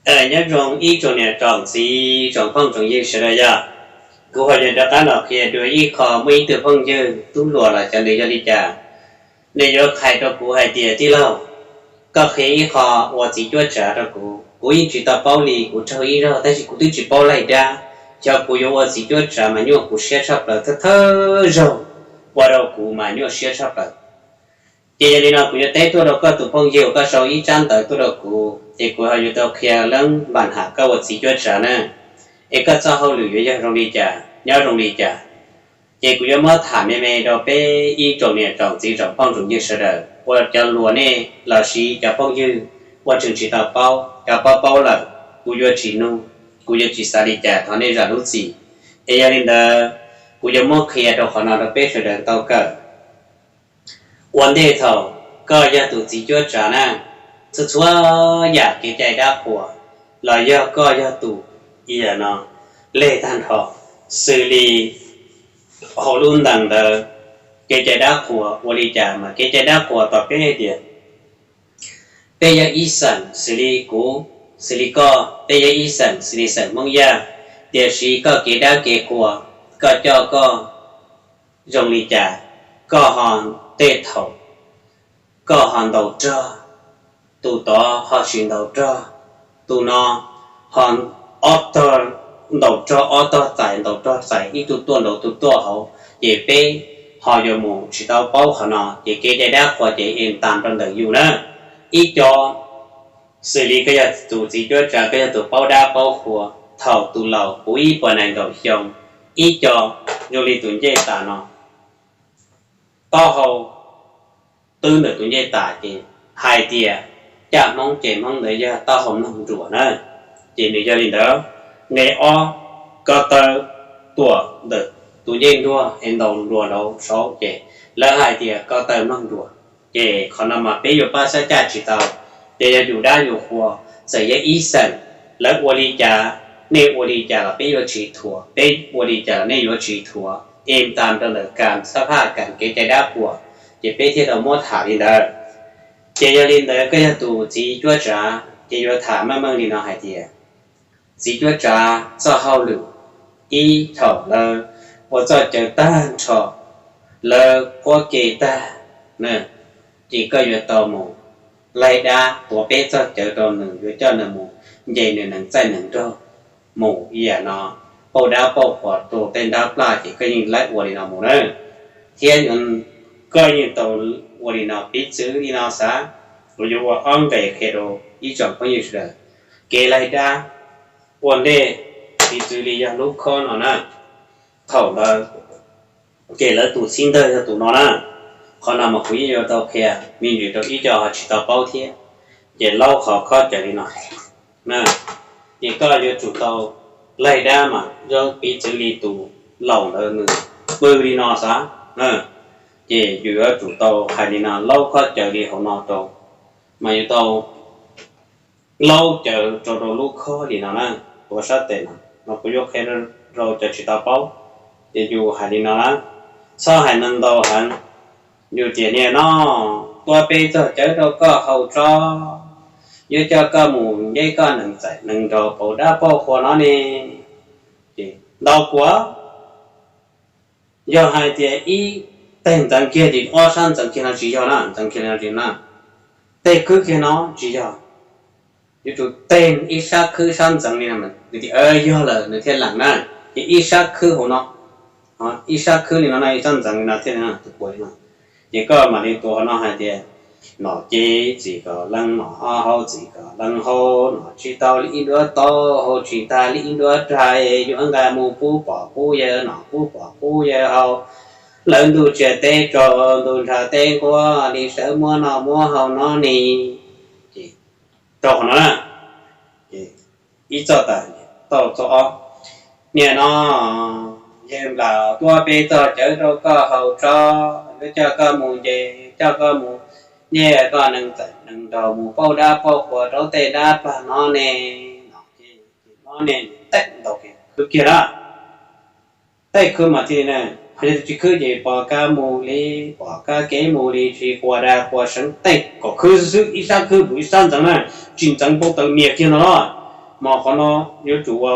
Nyob zoo ib tsoom niam tsoom txiv tsoom phooj tsoom ywg sawv daws yom. Kuv ho yuav rov qab los qhia dua ib qho, muaj ib tug phooj ywg tub hluas los cov nws yog li cas, nws yuav hais rau kuv hais tias, tij laug, koj qhia ib qho ua txiv cuab tsav rau kuv, kuv yeej tsis tau paub li, kuv raug ib zaug tab sis kuv twb tsis paub laig dab, xyov kuv yuav ua txiv cuab tsav mas nyuaj kuv siab tshaj plaws, thawj thawj zaug ua rau kuv mas nyuaj siab tshaj plaws. Ces yog li no kuv yuav teb tuaj rau koj tus phooj ywg, koj sau ib tsab ntawv tuaj rau kuv ces kuv ho yuav tau qhia leej npam ham koj ua txiv cuab tsav na, es koj txoj hauj lwm yuav yog zoo li cas, nyob zoo li cas. Ces kuv yuav muab tham me me rau peb ib tsoom niam tsoom txiv tsoom phooj tsoom ywg sawv daws, ua cov hluas nej los sis cov phooj ywg ua tseem tsis tau paub, cov paub paub lawm kuv yuav tsis nug, kuv yuav tsis xav li cas, thov nej zam lub txim. Es yog li ntawd, kuv yuav muab qhia rau qhov no rau peb sawv daws tau kawm. Ua ntej thaum koj yog tus txiv cuab tsav na, txhua txhua yam kev cai dab qhuas los yog koj yog tus, ib yam no, leg tag nrho, xws li hauv lub ntees ntawd, kev cai dab qhuas ua li cas mas kev cai dab qhuas tau peb hais tias peb yog ib xeem xws li kuv, xws li koj, peb yog ib xeem xws li xeem Hmoob Yaj, tiam sis koj kev dab kev qhuas, koj coj koj zoo li cas, koj ho tej thaum koj ho ntaus rog, tus tod ho tsis ntaus rog, tus no ho ob tog ntaus rog ob tog txais, ntaus rog txais ib tug tuaj ntaus tus tuaj hauv, ces peb ho yuav mus tsis tau paub qhov no, ces kev cai dab qhuas ces es tas rau ntawm yus na. Ib co xws li koj yog tus txiv cuab tsav, koj yog tus paub dab paub qhuas, thaum tus laus puv ib puas nees nkaum xyoo, ib co zoo li tus ncej tas no, taub hau twb ntawm tus ncej tas ces hais tias caj Hmoob ces Hmoob ntawd yog taub hau mloog nruas na. Ces nws yog li ntawd, nqe ob, ko taw tuam ntawm tus ncej nruas es ntaus nruas rau saud ces lawv hais tias ko taw mloog nruas. Ces qhov no mas peb yuav pab xyab caj tsis tau. Ces yog yus dab yus qhuas, txawm yog ib xeem, lawv ua li cas, nej ua li cas los peb yuav tsis thuam, peb ua li cas los nej yuav tsis thuam, es tas rau ntawm kam xab phaj kam kev cai dab qhuas, ces peb thiaj tau muab tham li ntawd. Ces yog li ntawd koj yog tus txiv cuab tsav ces yuav tham meej meej li no hais tias, txiv cuab tsav txoj hauj lwm, ib thaum lawv ua txoj cawv tag nrho, lawv quab ke tag, ces koj yuav tau mus laig dab tuav peb txoj cawv rau nws, yuav coj nws mus nce nws nees txaij nees nraug, mus ib yam no, pauj dab pauj qhuas rau tej nrab plaj ces koj yeej laib ua li no mus na. Thiab koj yeej tau ua li no, piv txwv li no xav, kuv yuav ua ob nqe qhia rau ib tsoom phooj ywg sawv daws. Kev laig dab ua ntej, piv txwv li yog lub khob no na, thaum ntawd ces lawv tus txhib ntawg yog tus no na. Qhov no mas kuv yeej yuav tau qhia me ntsis rau ib co ho tsis tau paub thiab. Ces laub qhov khob cawv li no, ces koj yuav tsum tau laig dab mas zoo piv txwv li tus laus ntawd nws pw li no xav, ces yus yuav tsum tau hais li no, laub khob cawv li hauv no rau, mas yuav tau laub cawv rau rau lub khob li no na, tuav sab tes no, no kuv yuav qhia rau cov tsis tau paub, ces yus hais li no na, txhob hais no ntau heev, yus tias niaj no, tuav peb txoj cawv rau koj haus tso, yuav coj koj mus nceb koj nees txaij nees nraug pauj dab pauj qhuas no ne, ces ntau kuas. Yog hais tias ib teg ntxeev kiag ces ob sab ntxeev kiag no tsis yog na, ntxeev kiag no tsis yog na, teg khwb kiag no tsis yog, yuav tsum teg ib sab khwb sab ntxeev li no, nws tias yog lawm nws thiaj lees na, ces ib sab khwb hauv no, ib sab khwb li no no ib sab ntxeev li no thiaj tus puas li no, ces koj mam li tuav hauv no hais tias, nom ces txim kom lees nom, haus txim kom lees haus, nom tsis tau li ib nruab taub hau, tsis tag li ib nruab rhais, yuav nqa mus pub pog pub yawg, nom pub pog pub yawg haus, lawv ntuj tsiaj teb tsaus, ntuj ntsha teb nquag li, sawv muab noj muab haus no ne. Ces rau qhov no na, ib txoj tas, tau txoj ob, niaj no yawg nplaum tuav peb txoj cawv rau koj haus tso, yuav coj koj mus nce, coj koj mus nce koj nees txaij nees nraug mus pauj dab pauj qhuas rau tej dab plag no ne, no ces no ne, tej ntau kiag khwb kiag na. Tej khwb mas thiaj li na, ho yog tsis khwb ces pom kab mus li, pom kab kev mus li, tsis quas dag quas seev, tej kom khwb xwb xwb, ib sab khwb mus ib sab ntxeev na, tsis ntxeev npau taws mias kiag no los. Hmo qhov no yuav tsum ua,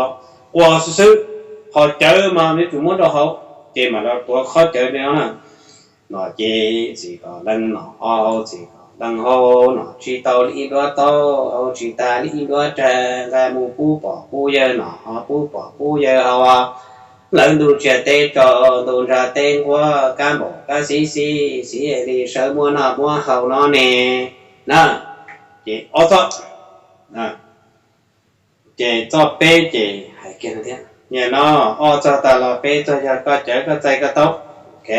ua xwb xwb, ho cawv mas yuav tsum muab rau hauv, ces mam li tuav qhov cawv no na. No ces txiv kom leej nom ob hau, txiv kom leej hau, nom tsis tau li ib nruab taub, hau tsis tag li ib nruab rawg, nqa mus pub pog pub yawg nom, ho pub pog pub yawg hau, lawv ntuj tsiaj teb tsaus, ntuj ntsha teb nquag, kab npaum kab xib xib, xib li sawv muab noj muab haus no ne. Na, ces ob txoj, ces txoj peb ces hais kiag no thiab, nim no ob txoj tas los peb txoj yog koj cawv koj txaij koj taub. Ok,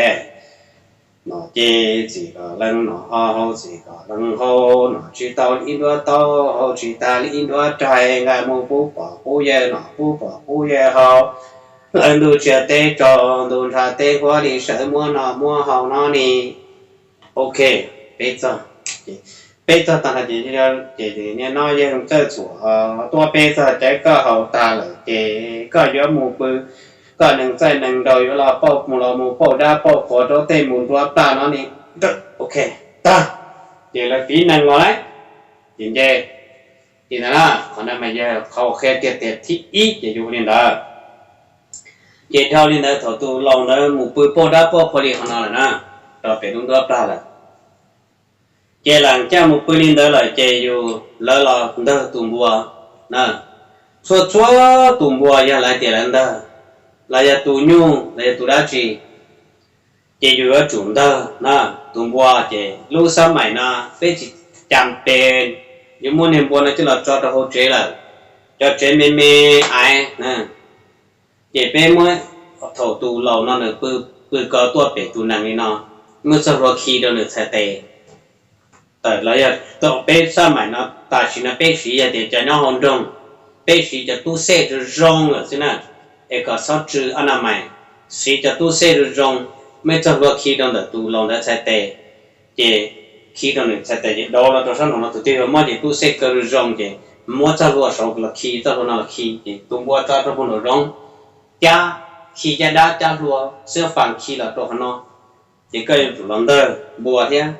no ces txiv kom leej nom ob hau, txiv kom leej hau, nom tsis tau li ib nruab taub, hau tsis tag li ib nruab rawg, nqa mus pub pog pub yawg nom, pub pog pub yawg hau, lawv ntuj tsiaj teb tsaus, ntuj ntsha teb nquag li sawv muab noj muab haus no ne. Ok, peb txoj, peb txoj tag no ces, ces nim no yawg Txawj Txhuam tuab peb txoj cawv koj haus tag lawm ces koj yuav mus pw, koj neeg txaij neeg nraug yuav los pauj mus los mus pauj dab pauj qhua rau tej mus nruab plaj no ne. Ok, tag, ces lawv piv neeg los lawm, ces nce. Ces ntawd na, qhov no mas yog qhov qhia tiag tiag thib ib ces yus ua li ntawd. Ces dhau li ntawd thaum tus laus ntawd mus pw pauj dab pauj qhua li qhov no lawm na, rau pem lub nruab plaj lawm, ces lam caj mus pw li ntawd lawm ces yus, lawv los ntawg tus npua na. Txhua txhua tus npua yog lawv tias lawv ntawg, los yog tus nyuj los yog tus dab tsi, ces yus yuav tsum ntawg na. Tus npua ces lub xab maim no peb tsis cas pes yuav muab niag npua no coj los tso rau hauv tsev lawm, cov tsev me me aiv na. Ces peb muab, thaum tus laus no nws pw, pw ko tuaj pem tus nees li no, muab txoj hlua khi rau nws txhais tes. Tawm los yog tau peb xab maim no tam sim no peb siv yog tias cov nyob hauv nroog, peb siv cov tub xej zoo zoo lawm xwb na, es kom txhob tsw ob na mais, siv cov tub xej zoo zoo, muab txoj hlua khi rau ntawm tus laus ntawd txhais tes, ces khi rau nws txhais tes ces dov los rau sab nraum no, tus twg yuav mob ces tub xej kaw zoo zoo ces muab txoj hlua saud los khi, txoj hlua no los khi ces tus npua tso rau puag nraum zoov, cab, khi caj dab cab hlua xwb, fas khi los rau qhov no, ces koj yuav tsum los ntawg npua thiab.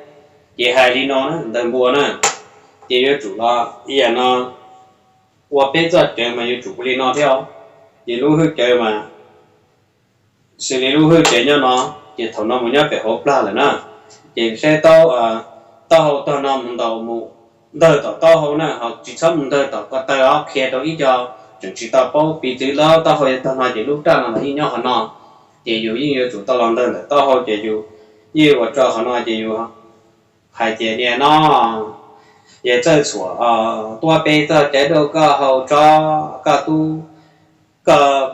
Ces hais li no na, ntawg npua na, ces yuav tsum los ib yam no, ua peb txoj cawv mas yuav tsum ua li no thiab. Ces lub hwj cawv mas xws li lub hwj cawv nyob no, ces thaum no mus nyob pem hauv plag lawm na, ces saib taub, taub hau tog no mus ntaus mus ntawg tom taub hau na, ho tsis txhob mus ntawg tom ko taw os, qhia rau ib co tseem tsis tau paub, piv txwv lawm taub hau yog tog no ces lub raj no los yeej nyob qhov no, ces yus yeej yuav tsum tau los ntawg ntawm taub hau ces yus yeej ua tso qhov no ces yus hais tias nim no yawg Txawj Txhuam tuab peb txoj cawv rau koj haus tso, koj tub,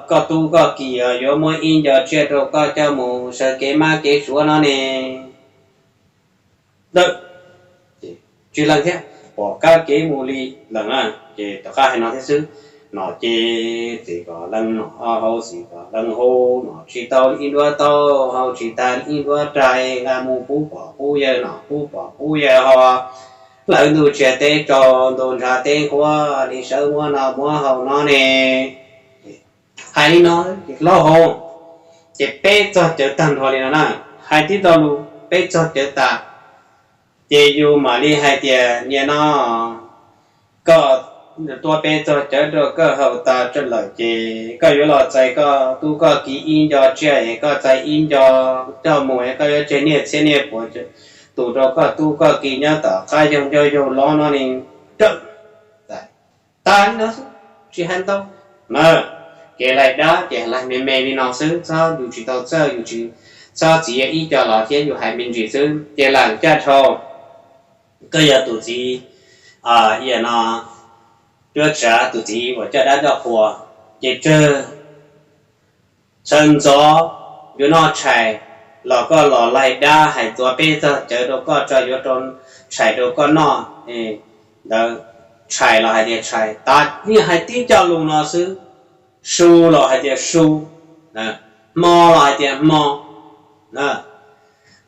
koj tub koj ki yuav muab ib nco tsiaj rau koj coj mus sawv kev mab kev suav no ne. Tsis lees thiab, pom kab kev mus li lawm na, ces tom qab hais no thiab xwb. No ces txiv kom leej nom ob hau, txiv kom leej hau, nom tsis tau li ib nruab taub, hau tsis tag li ib nruab rais, nqa mus pub pog pub yawg nom, pub pog pub yawg hau, lawv ntuj tsiaj teb tsaus, ntuj ntsha teb nquag li sawv muab noj muab haus no ne. Hais li no ces laug hau, ces peb txog cawv tag nrho li no na, hais tib txoj lus peb txog cawv tas, ces yus mam li hais tias nim no koj tuab peb txoj cawv rau koj haus tas lawm ces koj yuav los txais koj tub koj ki ib nco tsiaj es koj txais ib nco coj mus es koj yuav tseg niaj txhiab niaj puas tus rau koj tub koj ki nyob tom qab yaug ncauj yaug lov no ne. Tag li no xwb, tsis hais ntau. Kev laig dab ces laig me me li no xwb, txhob, yus tsis tau txawj, yus tsis, txhob txiav ib co los thiab, yus hais me ntsis xwb ces lam caj dhau. Koj yog tus txiv, no, cuab tsav, tus txiv uas coj dab coj qhua, ces tsawg sawv ntxov yuav noj tshais los koj los laig dab hais txuas peb txog cawv rau koj tso, yuav rau tshais rau koj noj. Ntawd tshais los hais tias tshais, tas yeej hais tib co lus no xwb. Su los hais tias su, hmo los hais tias hmo.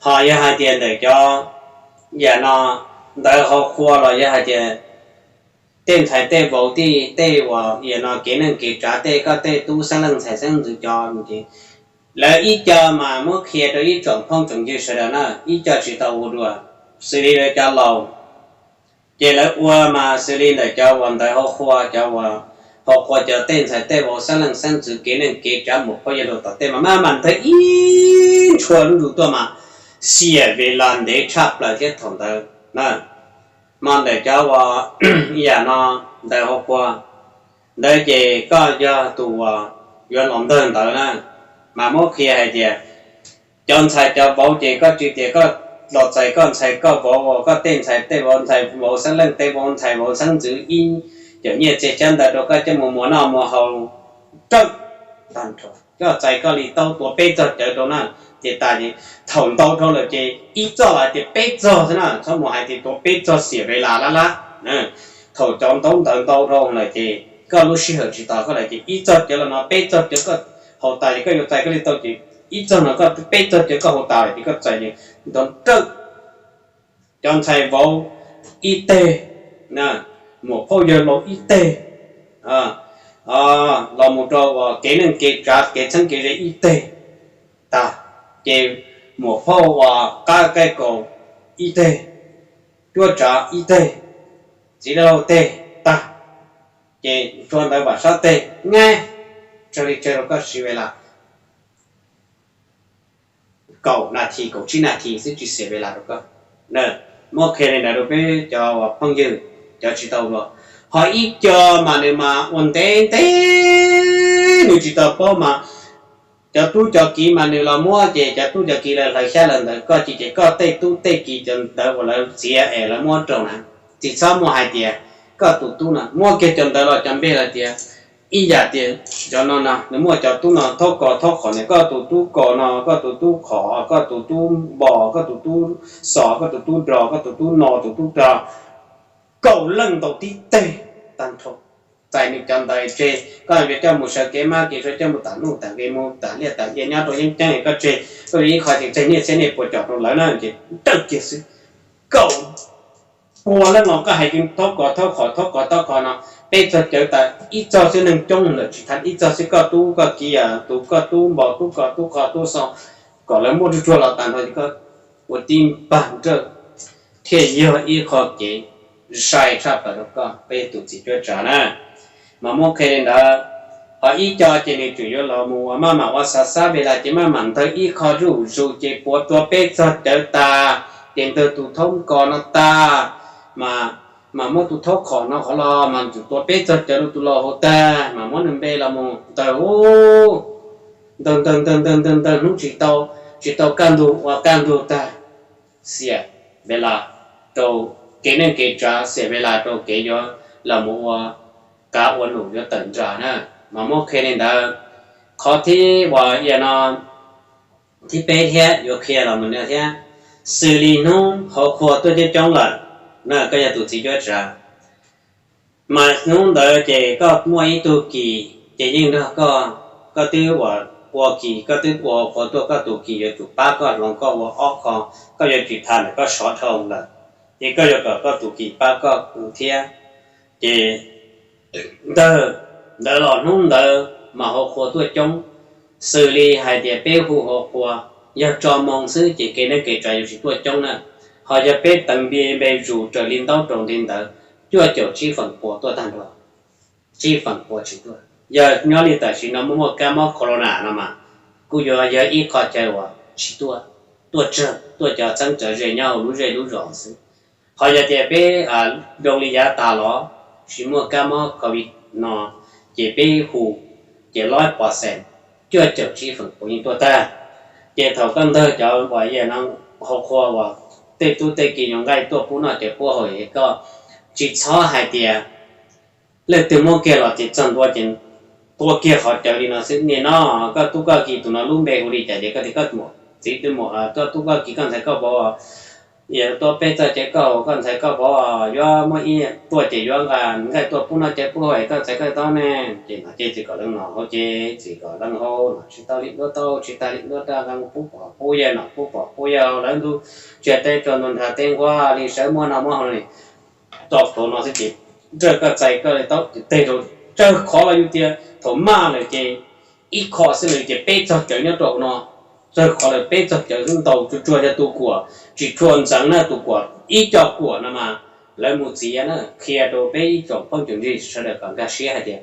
Ho yog hais tias ntawm cov yam no, ntawv hauv qhua los yog hais tias tej ntxhais tej vauv tij tej uas yam no kev neej kev tsav tej, koj tej tub xeeb leej ntxhais xeeb ntxwv cov, lawv ib co mas muab qhia rau ib tsoom phooj tsoom ywg sawv daws na, ib co tsis tau ua dua, xws li lawv cov laus, ces lawv ua mas xws li ntawm cov uas ntawv hauv qhua, cov uas hauv qhua cov tej ntxhais tej vauv xeeb leej xeeb ntxwv kev neej kev tsav mus phauj yawg laus tom tej mas maj mam ntawd ib ntshua lub ntu tuaj mas xiam ve las ntev tshaj plaws thiab thaum ntawd na. Hmo ntawm cov uas ib yam no ntawd hauv qhua ntawd ces koj yog tus uas yuav los ntawg ntawd na, mas muab qhia hais tias cov ntxhais cov vauv ces koj tsis tias koj los txais koj ntxhais koj vauv, koj tej ntxhais tej vauv, ntxhais vauv xeeb leej tej vauv, ntxhais vauv xeeb ntxwv ib yam nyiaj txiag xyab ntawv rau koj coj mus muas noj muas haus rawj tag nrho, koj txais koj li tau tua peb txog cawv rau na. Ces tas ces thaum ntau dhau lawm ces ib txoj los hais tias peb txog xwb na, txhob mus hais tias tua peb txog xiam ve las lab lab. Thaum cov ntaub ntawv ntau dhau lawm ces koj lub sij hawm tsis tos koj lawm ces ib txog cawv los no peb txog cawv koj haus tas ces koj yuav txais koj li tau ces ib txog no koj peb txog cawv koj haus tas lawm ces koj txais ntau rawj. Cov ntxhais vauv ib teg, muam phauj yawg laus ib teg, los mus rau uas kev neej kev tsav kev txheeb kev ze ib teg tag, ces muam phauj uas qab kaij kaus ib teg, cuab tsav ib teg, txiv laug teg tag, ces tshuav ntawd vam sab teg nab, tsawg li tsawg rau koj siv ve las kaum nas this kaum tsib nas this xwb tsis xiam ve las rau koj. Muab qhia li ntawd rau peb cov uas phooj ywg cov tsis tau luag. Ho ib co mas nws mas ua ntev ntev nws tsis tau paub mas cov tub cov kiv mas nws los muab ces cov tub cov kiv lawv hlawv xyab lawv ntawd koj cia ces koj tej tub tej kiv cov ntawd uas lawv txiav es lawv muab rau na, tsis txhob muaj hais tias koj tus tub no muab kiag cov ntawd los cov npe lawv tias ib yam tias cov no no nws muaj cov tub no thaub kos thaub qhov no, koj tus tub kos no, koj tus tub qhov, koj tus tub npos, koj tus tub xos, koj tus tub nros, koj tus tub no, tus tub rog, kaum leej ntaus tib teg tag nrho. Txais nws cov ntawd tseg, koj yuav coj mus sawv kev mab kev suab, coj mus tam nuj tam nqe mus tam liaj tam ia nyob rau yeeb ceeb es koj tseg, koj yuav ib qho ces tseg niaj txhiab niaj puas com rau lawv na ces rawj kiag xwb. Kaum pua leej los koj hais tias thaub kos thaub qhov thaub kos thaub qhov no, peb txog cawv tas ib txog xwb neeg coob lawm tsis thab ib txog xwb koj tub koj kiv tus koj tub npos tub kos tub qhov tub xos, kom lawv muab tsuag tsuag los tas nrho ces koj ua tib npag nrawj thiaj yog ib qho kev sai tshaj plaws rau koj peb tus txiv cuab tsav na. Mas muab qhia li ntawd, ho ib co ces nws tseem yuav los mus uas maj mam ua xav xab ve las ces maj mam ntawg ib qho zuj zus ces puav tua peb txog cawv tas, ces ntawg tus thaub kos no tag, mas muab tus thaub qhov no qhov los mas tus tua peb txog cawv rau tus los hauv tag mas muab nws npe los mus ntawg ub ntawg ntawg ntawg ntawg ntawg ntawg hnub tsis tau, tsis tau kaj ntug ua kaj ntug tag, xiam ve las rau kev neej kev tsav, xiam ve las rau kev yuav los mus ua kav ua num yuav tawm nras na. Mas muab qhia li ntawd. Qhov thib uas ia no thib peb thiab yuav qhia los mus no thiab, xws li hnub hauv qhua tuaj coob coob lawm na, koj yog tus txiv cuab tsav, mas hnub ntawd ces koj muaj ib tug kis ces yeej nrog koj, koj twb uas ua kis koj twb ua hauv qhua tuaj, koj tus kis yuav tsum pab koj hloov koj ua ob qho, koj yuav tsis tham ntawm koj sov dhau lawm, ces koj yuav kom koj tus kis pab koj thiab. Ces ntawg ntawd los hnub ntawd mas hauv qhua tuaj coob, xws li hais tias peb hu hauv qhua yog tso moo xwb ces kev neej kev tsav yuav tsis tuaj coob na. Ho yog peb teev npe zus raws li ntaub raug nti ntawd, cuaj caum tsib feem pua tuaj tag nrho, tsib feem pua tsis tuaj. Yog nyob li tam sim no muaj muaj kab mob corona no mas kuj yuav yog ib qho chaw uas tsis tuaj, tuaj tsawg tuaj cov txheeb cov ze nyob hauv lub zej lub zos xwb. Ho yog tias peb zoo li yav tas los tsis muaj kab mob covid no, ces peb hu ces loib pos xees, cuaj caum tsib feem pua yeej tuaj tag. Ces thaum koj ntawg cov uas yam no hauv qhua uas tej tub tej kiv nyuag nqaij tuaj pub noj cawv pub haus es koj tsis txhob hais tias leej twg muab kiag los ces txog ntua ces tua kiag qhov cawv li no xwb. Nim no koj tub koj kiv tus no lub npe hu li cas ces koj tias koj txiv twb muaj, koj tub koj kiv koj ntxhais koj vauv, tuaj peb txog ces koj haus koj ntxhais koj vauv, yuav muaj ib tuaj ces yuav nqa nqaij tuaj pub noj cawv pub haus es koj ntxhais koj tau ne. Ces no ces txiv kom leej no hauv ces txiv kom leej hauv no tsis tau li duab tau tsis tas li duab rau nqa mus pub pog pub yawg no pub pog pub yawg lawv ntug tsiag teb tsuag ntuag nrhav teb nquag li sawv muab no muab haus li tau thaum no xwb ces nrawj koj txais koj li tau teg rau tsawg qhov los yus tias thaum maj lawm ces ib qho xwb nws tias peb txog cawv nyob rau hauv no, tsawg qhov lawm peb txog cawv xwb ntaus tsuag tsuag yog tus kuam tsis tshua ntxeev na, tus kuam ib co kuam no mas lawv mus txiav na. Qhia rau peb ib tsoom phooj tsoom ywg sawv daws kom nkag siab hais tias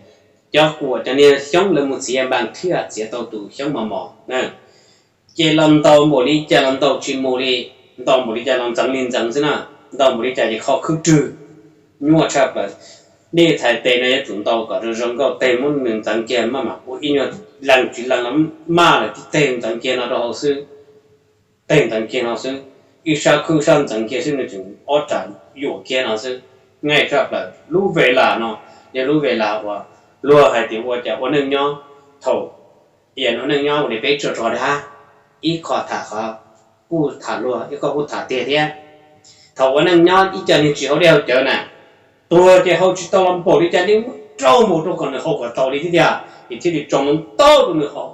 cov kuam cov niag xyoob lawv mus txiav npas thiaj txiav tau tus xyoob mos mos na. Ces los ntaus npaum li cas los ntaus tsis mus li, ntaus npaum li cas los ntxeev li ntxeev xwb na, ntaus npaum li cas ces kho khwb rwg, nyuaj tshaj plaws. Nej txhais tes no yuav tsum ntaus kom zoo zoo nkauj teg muab nws ntxeev kiag maj mam ua ib nyuag lees tsis lees los maj lawm tib teg ntxeev kiag no rau hauv xwb, teg ntxeev kiag no xwb, ib sab khwb sab ntxeev kiag xwb nws tseem ob ram yuam kiag no xwb. Ngaij tshaj plaws lub ve las no, yog lub ve las uas luag hais tias ua cas ua neej nyob, thaum ua neej nyob ua li peb tsuas rog dab, ib qho tham qhov kuj tham luag, ib qho kuj tham tiag thiab. Thaum ua neej nyob ib co neeg tsis haus dej haus cawv na, tuag ces haus tsis tau los npaum li cas nej muab rau npaum rau kom nws haus kom tau li thiab tiag, ces thiaj li tsoo ntau rau nws haus,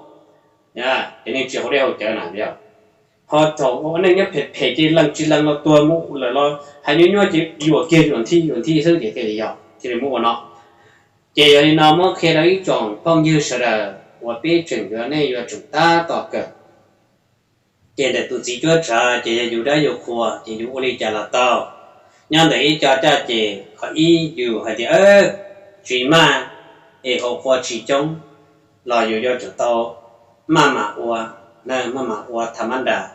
ces neeg tsis haus dej haus cawv na yog. Ho thaum ua neej nyob phem phem ces lees tsis lees los tuag mus lawm los hais nyuaj nyuaj ces yuam kiag yuam nthi yuam nthi xwb ces thiaj li yog thiaj li muab ua no. Ces yog li no muab qhia rau ib tsoom phooj ywg sawv daws uas peb tseem yuav nej yuav tsum tab tom kawm. Ces ntawm tus txiv cuab tsav ces yog yus dab yus qhua ces yus ua li cas los tau. Nyob ntawm ib co caj ces qhov ib yus hais tias tsis maj es haus qhua tsis coob los yus yuav tsum tau maj mam ua, maj mam ua tham mab nras.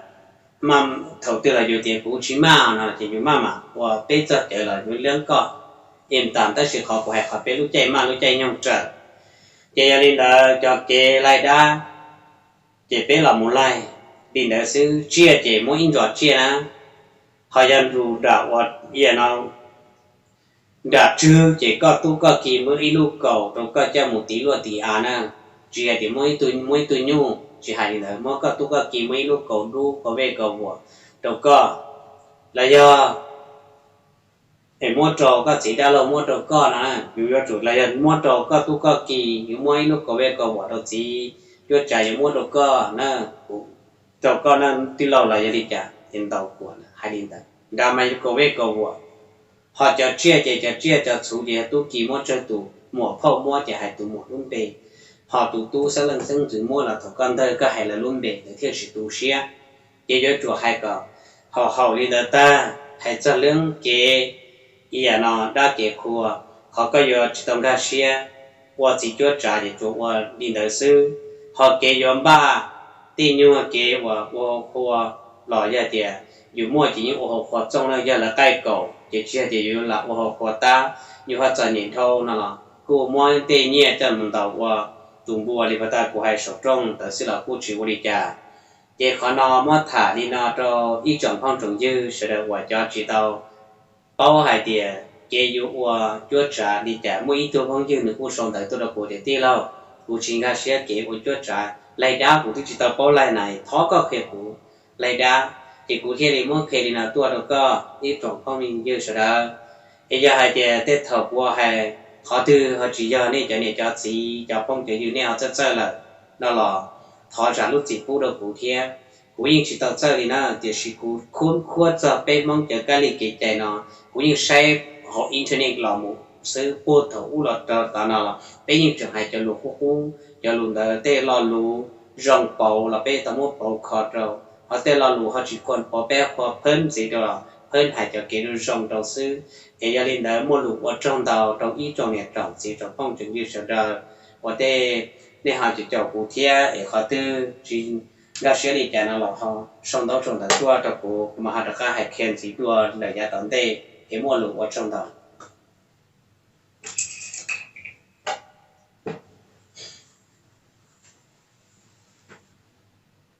Thaum twg los yus tias kuv tsis maj no ces yus maj mam ua peb txoj cawv los yus liab koj im tas, tab sis qhov kuv hais qhov peb lub caij maj lub caij nyoog raws. Ces yog li ntawd cov kev laig dab ces peb los mus laig li ntawd xwb, tsiaj ces muab ib ntsos tsiaj na, ho yog nrus nram ua ia no nram tswb ces koj tub koj ki muab ib lub kaus rau koj coj mus tiv luaj tiv av na, tsis hais tias muab ib tug, muab ib tug nyuj, tsis hais li ntawd, muab koj tub koj ki muab ib lub kaus dub kaus vej kaus vuam rau koj, los yog es muab rau koj txiv dab laug muab rau koj no, yus yuav tsum los yog muab rau koj tub koj ki, yuav muab ib lub kaus vej kaus vuam rau txiv cuab tsav yuav muab rau koj na, rau koj na tij laug los yog li cas ces ntaus kuam hais li ntawd. Nrad mas yus kaus vej kaus vuam, ho cov tsiaj ces cov tsiaj cov txhuv ces yog tub ki muab tsawg tus, muam phauj muab ces hais tus muam lub npe, ho tus tub xeeb leej xeeb ntxwv muab los thaum koj ntawg koj hais lawv lub npe lawv thiaj tsis tu siab. Ces yuav tsum hais kom haum haum li ntawd tag, hais txog lub kev ia no dab kev qhua, qhov koj yuav tsis tau nkag siab ua txiv cuab tsav ces tsuas ua li ntawd xwb. Ho kev yuav npaj tej nyuag kev uas ua hauv qhua los yog tias yus muaj ces yeej ua hauv qhua txooj na, yog lawv qaij kaum ces tsis yog tias yus lam ua hauv qhua tab, yus ho txom nyem dhau no los kuj muab tej nyiaj coj mus ntaus ua tus npua li pas tas kuv hais saum rooj ntawd xwb los kuj tsis ua li cas. Ces qhov no muab tham li no rau ib tsoom phooj tsoom ywg sawv daws uas cov tsis tau paub hais tias kev yuav ua cuab tsav li cas. Muaj ib tug phooj ywg nws kuj sau ntawv tuaj rau kuv tias tij laug, kuv tsis nkag siab kev ua cuab tsav, laig dab kuv twb tsis tau paub laig na, thov koj qhia kuv laig dab. Ces kuv thiaj li muab qhia li no tuaj rau koj ib tsoom phooj ywg sawv daws. Es yog hais tias tej thaum kuv hais qhov twg ho tsis yog nej cov niam cov txiv cov phooj cov ywg nej ho txawj txawj lawm no los thov zam lub txim pub rau kuv thiab. Kuv yeej tsis tau txawj li na, tiam sis kuv khub khuab txog peb Hmoob cov kab li kev cai no, kuv yeej saib hauv internet los mus xwb, puag thaum ub los rau tod no los peb yeej tseem hais cov lus qub qub, cov lus ntawd tej lo lus zoo pauv los peb tau muab pauv kho rau, ho tej lo lus ho tsis khuam pauv peb qhua phab ntxiv rau los phab hais cov kev zoo zoo rau xwb. Es yog li ntawd muaj lus ua tsaug ntau rau ib tsoom niam tsoom txiv tsoom phooj tsoom ywg sawv daws uas tej nej ho caum caum kuv thiab, es qhov twg tsis nkag siab li cas no los ho sau ntawv sau ntawv tuaj rau kuv, kuv mam ho rov qab hais qhia ntxiv dua lawm yav tom ntej. Es muaj lus ua tsaug ntau.